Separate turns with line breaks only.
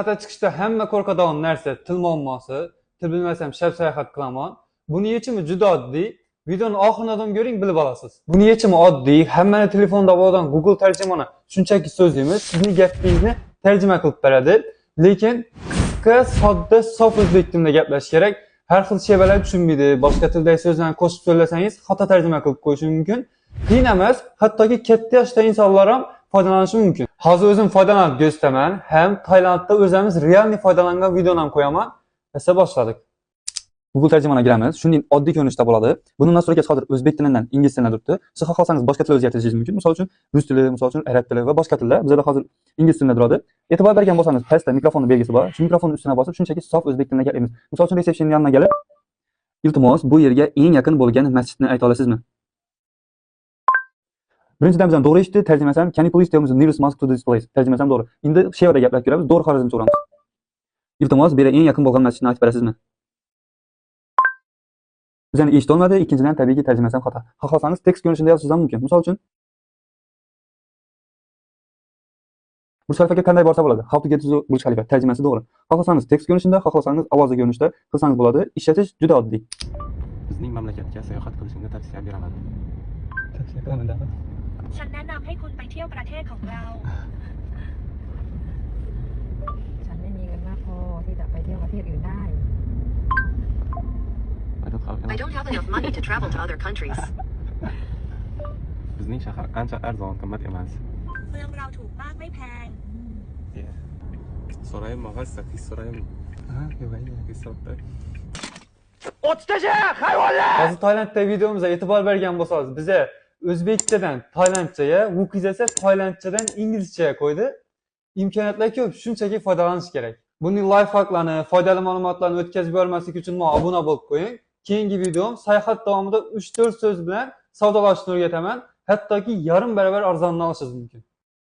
Sayohatga chiqishda hamma qo'rqadigan narsa til muammosi. Til bilmasam shab sayohat qilaman. Buni yechimi juda oddiy. Videoni oxiridan ko'ring, bilib olasiz. Buni yechimi oddiy. Hammani telefonda bo'lgan Google tarjimoni shunchaki so'zlaymiz, sizni gapingizni tarjima qilib beradi. Lekin qisqa, sodda, sof o'zbek tilida gaplashish kerak. Har xil shevalar tushunmaydi. Boshqa tildagi so'zlarni qo'shib so'zlasangiz xato tarjima qilib qo'yishi mumkin. Qiyin emas, hattoki katta yoshda insonlar ham foydalanishi mumkin. Hozir o'zim foydalanib ko'rsataman, ham Tailandda o'zimiz realniy foydalangan videoni ham qo'yaman. Esa boshladik.
Google tarjimona kiramiz. Shunday oddiy ko'rinishda bo'ladi. Buni настройка si hozir o'zbek tilidan ingliz tiline turibdi. Siz xohlasangiz boshqa tilga o'zgartirishingiz mumkin. Misol uchun rus tili, misol uchun arab tili va boshqa tillar. Bizda hozir ingliz tilida turadi. E'tibor bergan bo'lsangiz, pastda mikrofonni belgisi bor. Shu mikrofonni ustuna bosib, shunchaki sof o'zbek tilida gapiramiz. Misol uchun reception yoniga kelib, iltimos, bu yerga eng yaqin bo'lgan masjidni ayta olasizmi? Birinchidan bizdan to'g'ri eshitdi, tarjimasi ham "Can you please tell me the nearest mosque to this place?" Tarjimasi ham to'g'ri. Endi shevada gaplashib ko'ramiz, to'g'ri xorazmcha uramiz. Iltimos, bu yerga eng yaqin bo'lgan masjidni aytib berasizmi? Bizani eshita olmadi, ikkinchidan tabiiyki tarjimasi ham xato. Xohlasangiz tekst ko'rinishida yozishingiz ham mumkin. Misol uchun Burj Xalifaga qanday borsa bo'ladi? How to get to Burj Khalifa tarjimasi to'g'ri. Xohlasangiz tekst ko'rinishida, xohlasangiz ovozli ko'rinishda qilsangiz bo'ladi. Ishlatish juda oddiy.
Bizning mamlakatga sayohat qilishingni tavsiya beraman.
Tavsiya qilaman.
ฉันแนะนำให้คุณไปเที่ยวประเทศของเรา
ฉันไม่มีเงินมากพอที่จะไปเที่ยวประเทศอื่นได้
I don't have
I
enough.
don't have enough money to travel to other countries.
Bizning shahar ancha arzon, qimmat emas.
เมืองเราถูกมากไม่แพง
Yeah. So'raymi, g'assa, so'raymi.
Ha, yo'q,
Hisobda.
Hozir Tailandda videomizga e'tibor bergan bo'lsangiz, biza o'zbekchadan tailandchaga, u qiz esa tailandchadan inglizchaga qo'ydi. Imkoniyatlar ko'p, shunchaki foydalanish kerak. Buning lifehacklarni, foydali ma'lumotlarni o'tkazib yubormaslik uchun obuna bo'lib qo'ying. Keyingi videom sayohat davomida 3-4 so'z bilan savdolashishni o'rgataman. Hattoki yarim barobar arzonini olishingiz mumkin.